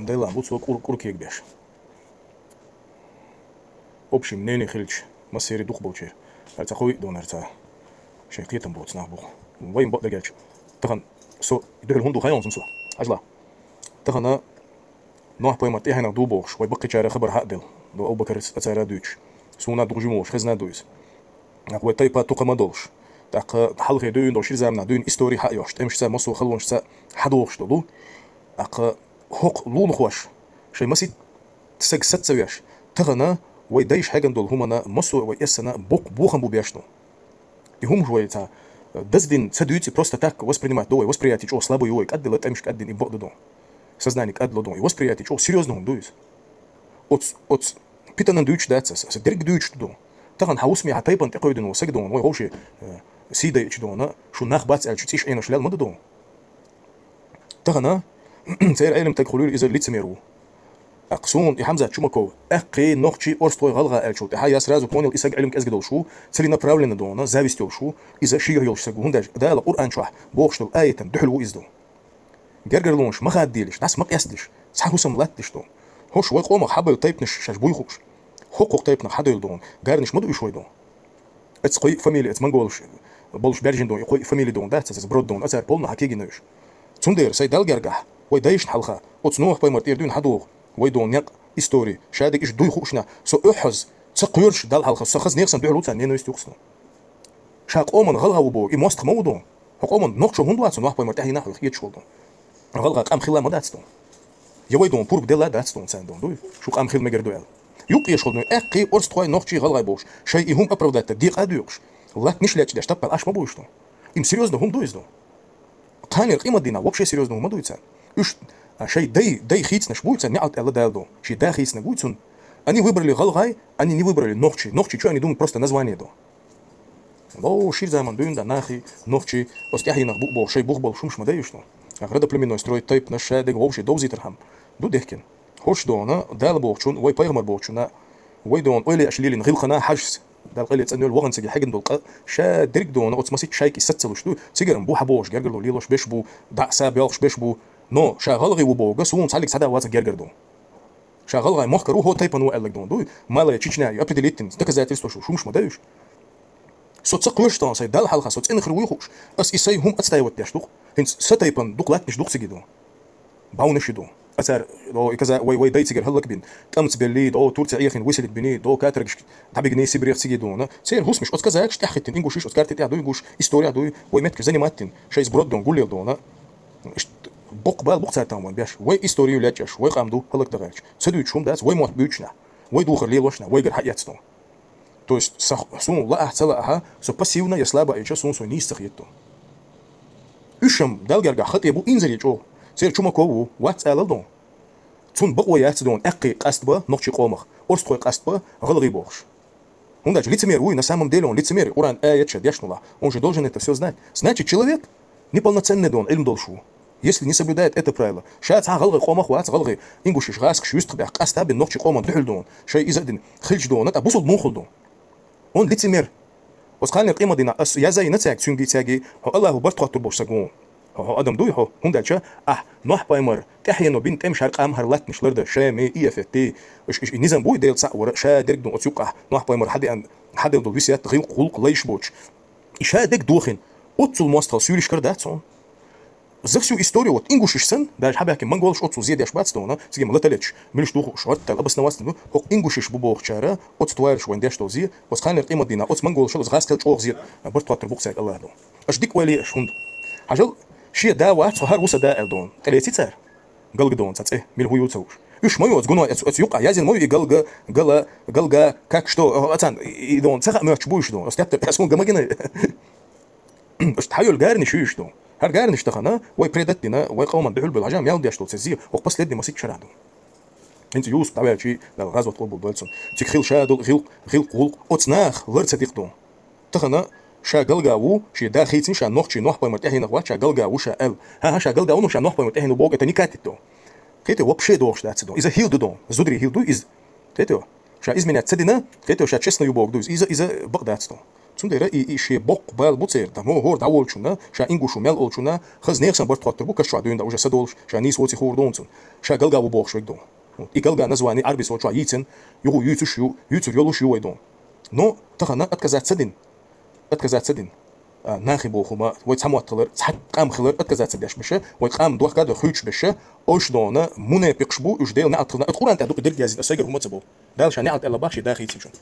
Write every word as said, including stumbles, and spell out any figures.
Дела бу цо кӀур-кӀур кегабеш. Общий мнение хилча, массерий дукха болчеран. Ар ца ховиъ дона, ар ца шайн кхетам боцу нах бу. Вайн бакъдерг аьлча, тахана со дуьхьал хӀунда ду хаьий хьуна со? Хьажал. Тахана Нохь-пайхамар тӀаьхьенах ду бохуш, вай баккхийчара хабар хьа а делла, до Абу-Бакарца а цара а дуьйцуш. Суна дукха жима волуш хезна а ду иза. ТӀаккха вай тайпа тукхам а долуш, тӀаккха хьалхе дуьйна долу шира заманахь дуьйна истори хьа а йолуш, тӀемашца, массо а халонашца хьадохуш долу. ТӀаккха хӀокху лулахоша шайн масийтта саг саца ца веш, тахана вай дайша хьегна долу хӀуманна массо а вай эссана боккха бохам бу беш ду. И хӀумаш вай ца даздина ца дуьйцу, просто так воспринимать до вай, восприятие чӀогӀа слабо ю вай, кӀаддила тӀемаш кӀаддина и бакъ ду ду. Сознание кӀадло ду. И восприятие чӀогӀа серьёзно хӀума ду иза. Оц, оц питанан дуьйцуш дац аса, аса дерг дуьйцуш ду. Тахана хьан хӀусаме, хьан тайпана тӀекхойдина ву саг ду, вай ховше, э, сий дайча ду, шу нах бац аьлча цӀиш Ӏенош лел ма ду ду. Тахана церан Ӏелам таг хуьлийла иза лицемер ву. ТӀаккха суна и Хьамзат Чумаков, аьккхий, нохчий, орстхой, гӀалгӀа аьллачул тӀаьхьа я сразу понял, и саг Ӏилма кӀезга долуш ву, целенаправленно ду, зависть йолуш ву, иза ши юьхь йолуш саг ву, хӀунда аьлча Дала Къуръан чохь бохуш долу аятан дуьхьал ву иза ду. Гергарлонаш ма хадделаш, дӀас ма къесталаш, цхьа хӀусам латталаш ду. ХӀорш вай къомах хьабевлла тайпанаш шаьш буй хууш. ХӀокху тайпанах хьадевлла ду, гарнаш ма ду уьш вай ду. Эца кхой фамили, эца монголаш болуш баьржина ду, и кхой фамили ду, дац, эца брод ду, ацара полно хьан кегина уьш. Цундела сайн Далла гергахь, вай дайшна хьалха, оцу Нохь-пайхамар тӀера дуьйна хьадоху, вай ду некъ, истори, шадерг иштта дуй хууш нах, со оьхьаз, ца кхоьруш Далла хьалха, со хаза нехан дуьхьал ву царна ненависть юкъа. Ша къоман гӀалгӀа ву боху, и мостагӀ ма ву ду. Хьо къоман нохчо хӀунда вац, Нохь-пайхамар тӀаьхьенах хьоьху хеташ волу ду. ГӀалгӀа къам хилла ма дац ду. Я вай ду, пурба делла дац ду царна ду, дуй? Шу къам хила мегар ду аьлла. Юкъа еш хила ду, аьккхий, орстхой, нохчий, гӀалгӀай бохуш, шайн и хӀума оправдать дан декъа а дуьйкъуш, латтанаш лечкъаш деш таппал аш ма буйш ду. Им серьёзно хӀума ду иза ду. Кханера къимат дийнахь вообще серьёзно хӀума ма дуй царна. Уьш, а, шайн дай, дай хийцинарш буй царна, неӀалт аьлла Дала ду. Шен да хийцинарг вуй цунна. Они выбрали гӀалгӀай, они не выбрали нохчий. Нохчий чу они думают, просто название ду. Ло, шира заман дуьйна дан нахий, нохчий, оцу тӀаьхьенах бу боху, шайн бух болу хӀумаш ма дайуш ду. Ах, родоплеменной строй, тайпанаш, шадерг вовши довзийтархьама. Ду дехкина. ХӀорш ду, Дала бохучун, вай пайхамар бохучун, вай ду, ойла еш лелийна гӀиллакхана хьажас. Дала къайле цӀанъйойла вахана цига хьегна долу къа, шадерг ду, оцу масийтта шайка и саца ца луш ду, цигара бу хьан бохуш, гергарло лелош беш бу, дӀа а са боьлхуш беш бу. Но ша гӀалгӀа ву боху, суна цхьаьллиг цхьа да вацахь гергара ду. Ша гӀалгӀай мохкара ву, хӀо тайпана ву аьлларг ду, дуй? Малая Чечня, и определить дина, доказательство шу, хӀумаш ма дайуш. Со ца кхоьруш тахана сайн Далла хьалха, со цӀена хир вуй хууш, ас и сайн хӀума отстаивать деш ду-кх. ХӀинца сан тайпана дукха латтанаш ду-кх цига ду. Бавнаш и ду. Ацара, о, и каза-, вай, вай дай цигара хӀаллакбина, тӀамца беллий, до Турция Ӏехина выселить биний, до каторгашка дӀабигний Сибирех цига ду. Церан хӀусамаш оцу казакаш тӀаьхьахӀиттина, ингушиш оцу карте тӀехь дуй, ингуш, история дуй, вай меттигаш занимать дина, шайца брод дон гуллел ду. Иштта боккха бала бу-кх цара тахана вайн беш. Вай историю лечкъаш, вай къам ду хӀаллакдан гӀерташ. Ца дуьйцуш хӀума дац, вай мотт буьйцуш нах, вай духар лелош нах, вайгара хьаэцна. То есть, сан, суна лаахь, ца лаахь, со пассивно я слабо а йича, суна со нийса ца хетта. Уьш-м Далла гергахь хатӀе бу инзаре чӀогӀа. Церан Чумаков ву, вац алал ду. Цунна бакъо яц ду, аьккхий къаста ба нохчий къомах, орстхой къаста ба гӀалгӀий бохуш. ХӀунда аьлча лицемер вуй, на самом деле он лицемер, Къуръан аят ша дешна лахь, он же должен это всё знать. Значит, человек неполноценный ду, Ӏилма долуш ву, если не соблюдает это правило. Ша цхьа гӀалгӀай къомах вац, гӀалгӀай ингушиш, гӀаскаш юьстах бехк къаста бен нохчий къоман дуьхьал ду, шай иза а дина хилча ду, тӀа бусулба муха хул ду. Он лицемер. Оцу кханера къемат дийнахь ас язйина цаьрга, цуьнга, цаьрга, хьо Аллаху барт хоттур болуш саг ву. Хьо, хьо адам дуй хьо? ХӀунда аьлча ахь Нохь-пайхамар тӀаьхьено бина тӀемаш хӀара къам хӀара латтанаш ларда, Шаме, Иафетте, уьш, уьш, и низам буй Делан цхьаъ вара, ша дерг ду оцу юккъахь Нохь-пайхамар хьадеан, хьаделла долу весет, гӀиллакх, гӀуллакх, лайш боцуш. И ша дерг дохийна, оццул мостагӀал суьйлиш кара дац хьуна. За всю историю, вот, ингушиш санна, даже хьабаьхкина монголаш оццул зе деш бац ду, цига-м лата леташ, муьлш ду хууш, гӀаттал обосноваться ду, хӀокху ингушиш бу бохучара, оцу твараш вайн деш долу зе, оцу кханера къемат дийнахь, оцу монголашал оцу гӀаскал чӀогӀа зе, барт хоттур бу-кх цаьрга Аллах ду. Аша дика ойла е аша хӀунда. Хьажал, шен да вац, хьо хӀара ву сан да аьлла ду, тӀелеций цара? Галга ду цхьа цӀе, мила хӀу ю ца хууш. Уьш ма ю оцу гуно, оцу, оцу юккъахь язйина ма ю и галга, гала, галга, как что, а, ацан, и, и ду, ца хаа моьттуш бу уьш ду, оцу тептар, ас хӀун гамагина. Аш тхьайолу гарниш ю уьш ду. ХӀара гарниш тахана, вай предать дина, вай къоман дуьхьал бевлла хьажа, мел деш долу цецзи, хӀокху последний масийтта шарахь ду. ХӀинца Юсуп дӀаваьлчий, Дала гӀазот къобал дойла цунна. Цига хила ша долу гӀилкъ, гӀилкъ, гӀуллакх, оцу наха лар ца дикъ ду. Тахана ша галга ву, шен да хийцина ша нохчий, Нохь-пайхамар тӀаьхьенах вац, ша галга ву ша аьлла. ХӀан-хӀа, ша галга ву, но ша Нохь-пайхамар тӀаьхьенах боху, это не катит ду. Кхетий, вообще дохуш дац ду. Иза хила ду ду. Зударий хила ду иза. Кхетий? Ша изменять ца дина, кхетий, ша честно ю боху ду иза, иза, иза бакъ дац ду. Цундела и, и шен боккха бала бу церан, да, мо хӀора дӀаволчунна, ша ингуш ву мел олчунна, хаза нехан санна барт хоттур бу, каш чу дӀа дуьйна дӀа уже са долуш, ша нийса воций хуур ду цунна. Ша галга ву бохуш верг ду. И галга название Ӏарбий со чохь йийцина, юха юьйцуш ю, юьйцур йолуш ю вай ду. Но тахана отказаться дина. Отказаться дина. А, нахе боху ма, вай цхьа мотт хилар, цхьа къам хилар отказаться деш беша, вай къам дохка а дой хуьйцуш беша, ош дона, мунепикъаш бу, уьш Делан неӀалт хилла, ат Къуръан тӀехь дукха дерг язйина, сайгара хӀума ца бо. Дала ша неӀалт аьлла бах шен дахийцинчун.